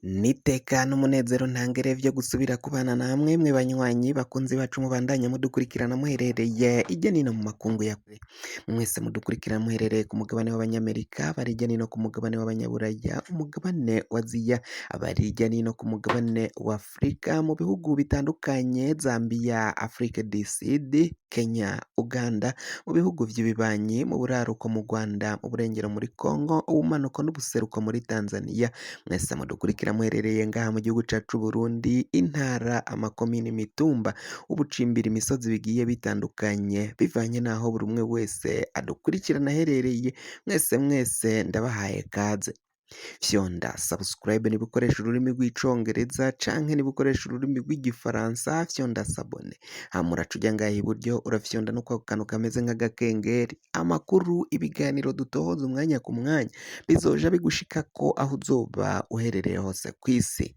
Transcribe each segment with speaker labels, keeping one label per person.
Speaker 1: N'iteka n'umunezero ntangere vyo gusubira kubana namwe mwe banywanyi bakunzi bacu mubandanya mudukurikirana muherereye irya nino mu makungu ya kure. Mwese mudukurikirana muherereye ku mugabane w'abanyamerika, abari irya nino ku mugabane w'abanyaburaya, umugabane wa Aziya, abari irya nino ku mugabane wa Afurika, mu bihugu bitandukanye Zambia, Afrique du Sud, Kenya, Uganda, mu bihugu vy'ibibanyi, mu buraruko mu Rwanda, mu burengero muri Congo, ubumanuko n'ubuseruko muri Tanzania. Mwese mudukurikira muherereye ngaha mu gihugu cacu c'Uburundi, intara, amakomine, imitumba, ubucimbira, imisozi bigiye bitandukanye, bivanye n'aho buri umwe wese adukurikirana aherereye, mwese mwese ndabahaye kaze. Fyonda subscribe niba ukoresha ururimi rw'icongereza canke niba ukoresha ururimi rw'igifaransa, fyonda s'abonner. Hama uraca uja ngaha iburyo urafyonda no kwako kantu kameze nk'agakengeri. Amakuru, ibiganiro dutohoza umwanya ku mwanya bizoja bigushikako aho uzoba uherereye hose kw'isi.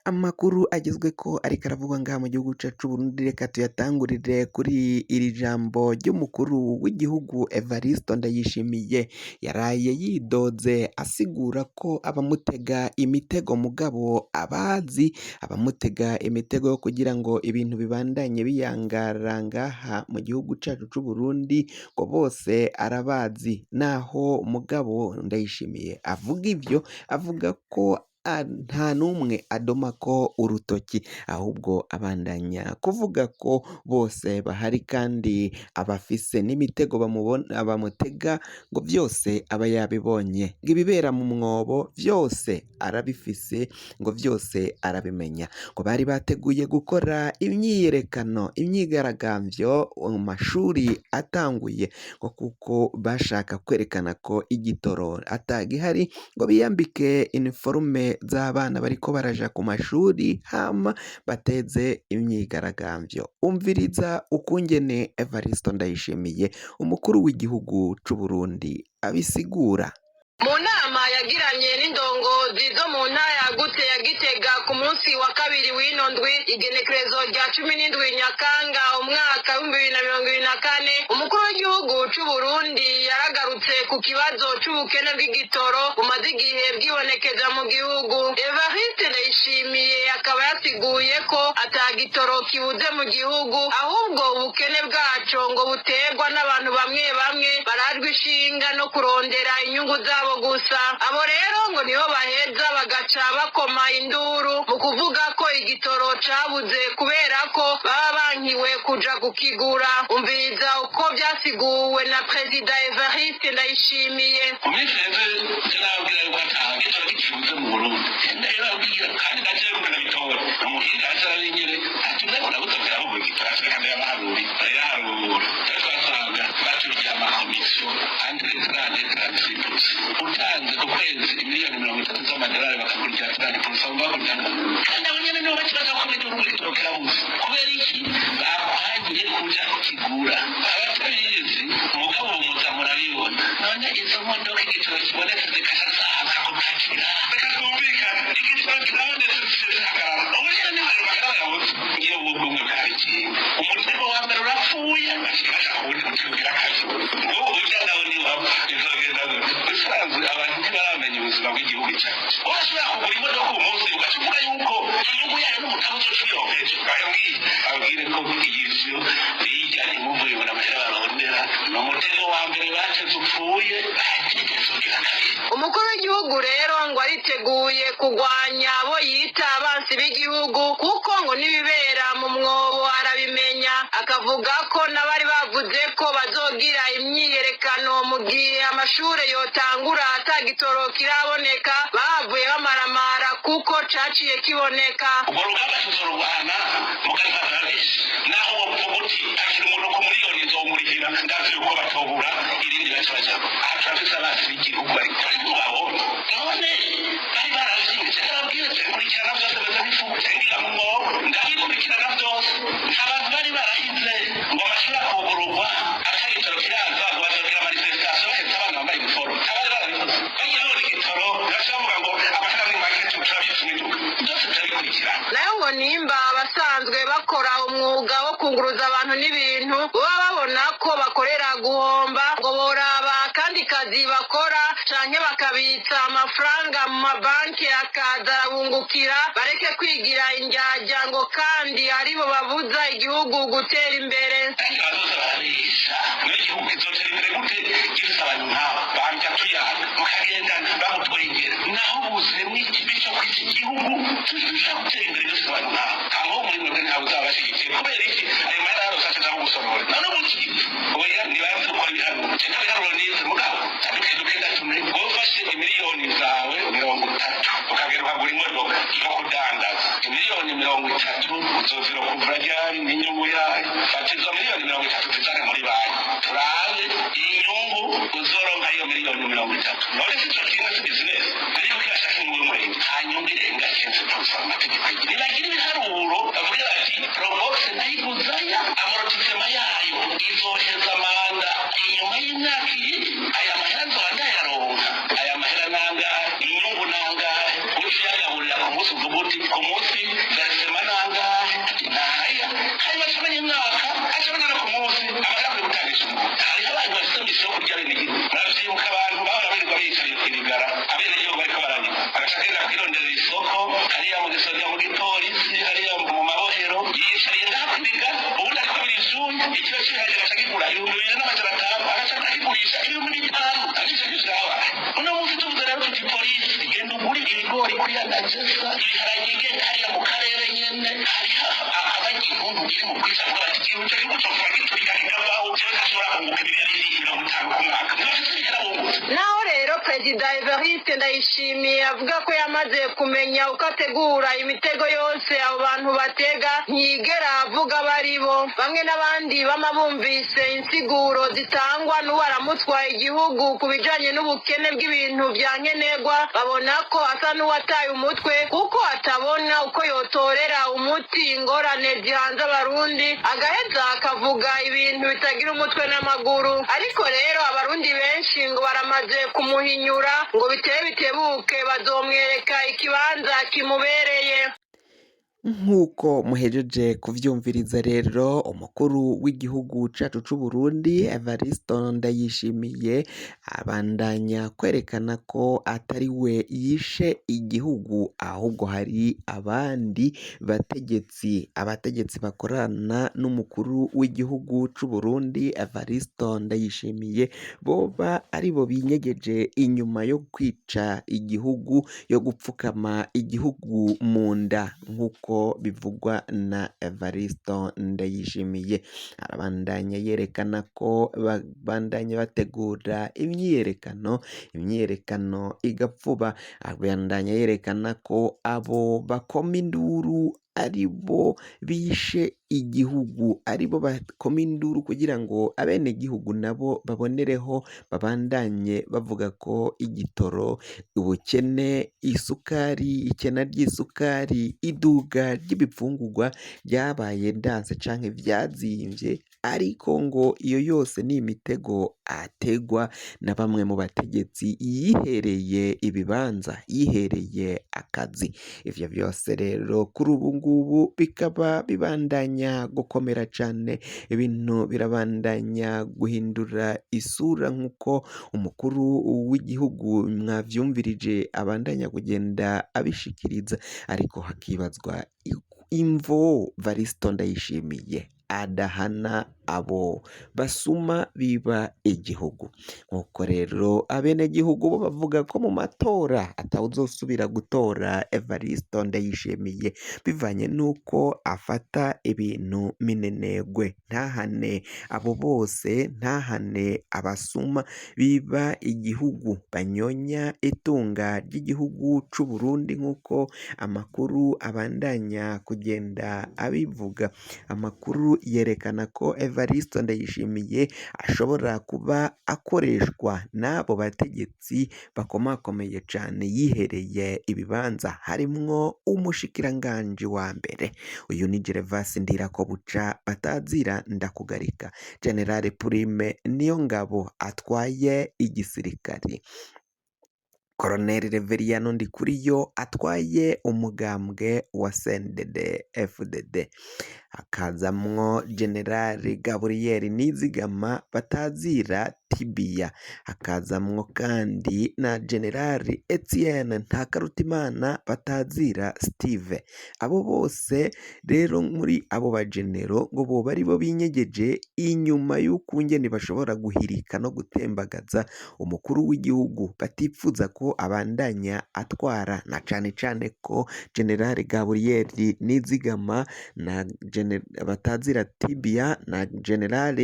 Speaker 1: Amakuru agezweko ariko aravugwa ngaha mu gihugu cacu c'Uburundi, reka tuyatangurire kuri iri jambo ry'umukuru w'igihugu Evaristo Ndayishimiye. Yaraye yidoze asigura ko abamutega imitego mugabo abazi, abamutega imitego yo kugira ngo ibintu bibandanye biyangara ngaha mu gihugu cacu c'Uburundi, ngo bose arabazi. Naho mugabo Ndayishimiye avuga ivyo, avuga ko nta n'umwe adomako urutoki, ahubwo abandanya kuvuga ko bose bahari kandi abafise n'imitego bamubona bamutega, ngo vyose aba yabibonye, ngo ibibera mu mwobo vyose arabifise, ngo vyose arabimenya. Ngo bari bateguye gukora imyiyerekano, imyigaragambyo mu mashuri atanguye, ngo kuko bashaka kwerekana ko igitoro atagihari, ngo biyambike iniforume z'abana bariko baraja ku mashuri, hama bateze imyigaragambyo. Umviriza ukungene Evaristo Ndayishimiye, umukuru w'igihugu c'Uburundi, abisigura.
Speaker 2: Mu nama yagiranye n'indongozi zo mu ntara yagutse ya Gitega ku munsi wa kabiri w'ino ndwi, igenekerezo rya 17 Nyakanga umwaka w'2024, umukuru w'igihugu c'Uburundi yaragarutse ku kibazo c'ubukene bw'igitoro bumaze igihe bwibonekeza mu gihugu. Evariste Ndayishimiye akaba yasiguye ko ata gitoro kibuze mu gihugu, ahubwo ubukene bwaco ngo buterwa n'abantu bamwe bamwe barajwe ishinga no kurondera inyungu zabo gusa. Abo rero ngo nibo baheza bagaca bakoma induru mu kuvuga ko igitoro cabuze kubera ko baba bankiwe kuja kukigura. Umviriza uko vyasiguwe na Perezida Evariste Ndayishimiye.
Speaker 3: Mu minsi iheze nababwira yuko ata gitoro kikibuze mu Burundi. Ndababwira kandi ndaciye kumena bitora umuhinga aca nyene ati mbega urabuze kuyahuga igitoro, ati reka ndayabaharuri. Barayaharura, twasanga baturya amakomisiyo entre 30 et 36%. Utanze ku kwezi miliyoni 30 z'amadolari, bakakurya 30%, bakurya. Kandi abo nyene nibo bakibaza ko igihugu igitoro kirabuze. Kubera iki? Bakwangiye kuja kukigura abatabizi. Mugabo ubu muza murabibona. None izo modoka igitoro kibonetse zikasha zaza gupakira? Reka twumvikane, igitoro kirabonetse zihagarara. Ubu nyene niho ayo mahera yabuze. Ngiye ubu bumwe bwabigiye, umutego wa mbere urapfuye, baciye baja ku wundi mutego ugira kabiri. Ubu urya nawe niwapfa bizogenda gute? Usanzwe abantu ntibaramenya ubuzima bw'igihugu cyacu. Urashobora kugura imodoka uyu munsi, ugaca uvuga yuko inyungu yayo n'umutamu uzoca uyironkeje. Bayabwiye ababwire ko ivyo bijya ntimumvuyibona amahera barondera ni umutego wa mbere bateze upfuye, bategereza ugira kabiri.
Speaker 2: Umukuru w'igihugu rero ngo ariteguye kugwanya abo yita abansi b'igihugu, kuko ngo n'ibibera mu mwobo arabimenya. Akavuga ko n'abari bavuze ko bazogira imyiyerekano mu gihe amashure yotangura ata gitoro kiraboneka bahavuye bamaramara kuko caciye kiboneka.
Speaker 3: Urwo rugamba tuzorurwana mugahagarabesha. Naho wovuga uti akira umuntu ku miliyoni nzomurihira, ndazi yuko batobura irindi baca bajako. Aha turafise abansi b'igihugu ariko ntubabona. None bari baravyimbye, arabwire nkurikirana vyose, meze nk'ifuku ngira mu mwobo, ndabikurikirana vyose. Nta bantu bari barahize ngo amashuri akugururwa atari igitoro kiraza, ngo bazogira manifestation bahetse abana bambaye iniforume. Abari barabivuze bagiye babona igitoro, baca bavuga ngo amahera ni make, turabitse imiduga byose, turabikurikirana.
Speaker 2: Nayo ngo nimba abasanzwe bakora umwuga wo kunguruza abantu n'ibintu baba babona ko bakorera guhomba, ngo boraba akandi kazi bakora canke. canke bakabitsa amafaranga mu mabanki akaza arabungukira, bareke kwigira indyarya ngo kandi aribo babuza igihugu gutera imbere.
Speaker 3: Kandi bazoza barabesha. Muri igihugu kizotera imbere gute gifise abantu nk'aba bambya tuyaga mukagendana bamutwengera naho buzuyemwo ikibi co kw'iki gihugu? Dushobora gutera imbere dufise abantu nk'aba? Ntaho muri mwebwe ntawe uzabashigikiye. Kubera iki? Ayo mahera yarose acaja gusorora none ubuki. Oya, ntibazi gukora ibiharuro. Je nta biharuro nize, mugabo duke duke ndatume. Wowe ufashe imiliyoni zawe 30 ukagera ukagura imodoka yo kudandaza, imiliyoni 30 uzozira kuvura ryari n'inyungu yayo? Fata izo miliyoni 30 zizane muri banki, turabe inyungu uzoronka iyo miliyoni 30. None si ico kimwe? Si business? Ariko kirashaka inyungu y'umurenge, nta nyungu irenga 15%. Amategeko nibagira ibiharuro, bavuge bati Probox nayiguzaya, amortissement yayo izoheza manda inyuma y'imyaka iyi, aya mahera nzoba ndayaronka, aya mahera nangahe, inyungu nangahe, uca uyagaburira ku munsi, uvuga uti ku munsi versement nangahe, ati naya. Hanyuma acamenya imyaka, acamenya no ku munsi amahera akwiye gutangisha umuntu. Hariho abantu bafite mission yo kurya abenegihugu. Muravyibuka abantu bahora birirwa bicaye kw'irigara, abenegihugu bariko baranywa, agaca agenda kwironderera isoko hariya mu gisoja, mu gipolisi, hariya mu mabohero, yiyicariye ngaha kw'irigara. Ubundi ariko birizuye ikiro c'ibiharage agaca akigura 2500, agaca akigurisha 5000. Arivyo ntivyabaye. Uno munsi tuvuze rero tuti polisi, genda ugure ibigori kuri anagesa, ibiharage genda hariya mu karere nyene, hariho abarya intuntu iri mu kwica, avuga bati igihugu ico gihugu cofuma giturika kikavaho, jewe ntashobora kunguka imiliyoni 50 ku mwaka. Ntibafise ibihera bungutse.
Speaker 2: Naho rero Perezida Evariste Ndayishimiye avuga ko yamaze kumenya uko ategura imitego yose abo bantu batega, ntiyigera avuga abo ari bo. Bamwe n'abandi bama bumvise insiguro zitangwa n'uwaramutswa igihugu ku bijanye n'ubukene bw'ibintu vya nkenerwa, babona ko asa n'uwataye umutwe, kuko atabona uko yotorera umuti ingorane zihanze Abarundi, agaheza akavuga ibintu bitagira umutwe n'amaguru. Ariko rero Abarundi benshi ngo baramaze kumuhinyura, ngo bitebe bitebuke bazomwereka ikibanza kimubereye.
Speaker 1: Nk'uko muhejeje kuvyumviriza rero, umukuru w'igihugu cacu c'Uburundi Evariste Ndayishimiye abandanya kwerekana ko atari we yishe igihugu, ahubwo hari abandi bategetsi, abategetsi bakorana n'umukuru w'igihugu c'Uburundi Evariste Ndayishimiye, boba aribo binyegeje inyuma yo kwica igihugu, yo gupfukama igihugu mu nda, nk'uko bivugwa na Evariste Ndayishimiye. Arabandanya yerekana ko babandanya bategura imyiyerekano, imyiyerekano igapfuba. Abandanya yerekana ko abo bakoma induru aribo bishe igihugu, aribo bakoma induru kugira ngo abenegihugu nabo babonereho babandanye bavuga ko igitoro, ubukene, isukari, ikena ry'isukari, iduga ry'ibifungurwa ryabaye ndanse canke vyazimvye, ariko ngo iyo yose ni imitego ategwa na bamwe mu bategetsi yihereye ibibanza, yihereye akazi. Ivyo vyose rero kuri ubu ngubu bikaba bibandanya gukomera cane, ibintu birabandanya guhindura isura nk'uko umukuru w'igihugu mwavyumvirije abandanya kugenda abishikiriza, ariko hakibazwa imvo Varisito Ndayishimiye adahana abo basuma biba igihugu. Nk'uko rero abenegihugu bo bavuga ko mu matora atawuzosubira gutora Evaristo Ndayishimiye, bivanye n'uko afata ibintu minenegwe, ntahane abo bose, ntahane abasuma biba igihugu, banyonya itunga ry'igihugu c'u Burundi, nk'uko amakuru abandanya kugenda abivuga. Amakuru yerekana ko Evaristo Ndayishimiye ashobora kuba akoreshwa n'abo bategetsi bakomakomeye cane yihereye ibibanza, harimwo umushikiranganji wa mbere, uyu ni Gervas Ndirakobuca batazira ndakugarika, General Prime Niyongabo atwaye igisirikare, Colonel Reveriyano Ndikuriyo atwaye umugambwe wa CNDD FDD. Hakazamwo General Gaburiyeri Nizigama batazira Tibiya, hakazamwo kandi na General Etienne Ntakarutimana batazira Steve. Abo bose rero muri abo bagenero ngo boba aribo binyegeje inyuma y'ukungene bashobora guhirika no gutembagaza umukuru w'igihugu batipfuza ko abandanya atwara, na cane cane ko General Gaburiyeri Nizigama na batazira Tibia na General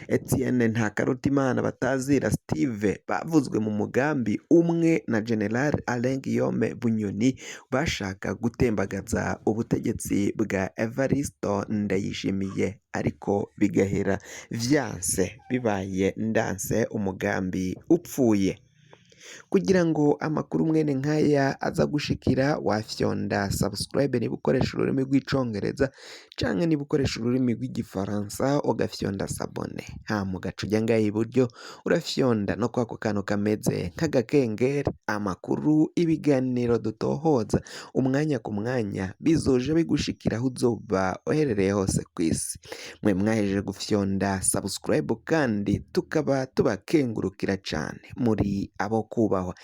Speaker 1: Etienne Ntakarutimana batazira Steve bavuzwe mu mugambi umwe na General Alain Guillaume Bunyoni bashaka gutembagaza ubutegetsi bwa Evaristo Ndayishimiye, ariko bigahera vyanse bibaye ndanse umugambi upfuye. Kugira ngo amakuru mwene nkaya aza gushikira, wafyonda subscribe niba ukoresha ururimi rw'icongereza, canke niba ukoresha ururimi rw'igifaransa ugafyonda s'abonner, hama ugaca uja ngaha iburyo urafyonda no kwako kantu kameze nk'agakengeri. Amakuru, ibiganiro dutohoza umwanya ku mwanya bizoja bigushikira aho uzoba uherereye hose kw'isi. Mwe mwahejeje gufyonda subscribe kandi tukaba tubakengurukira cane, muri abo kubahwa.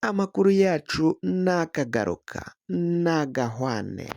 Speaker 1: Amakuru yacu nakagaruka nagahwane.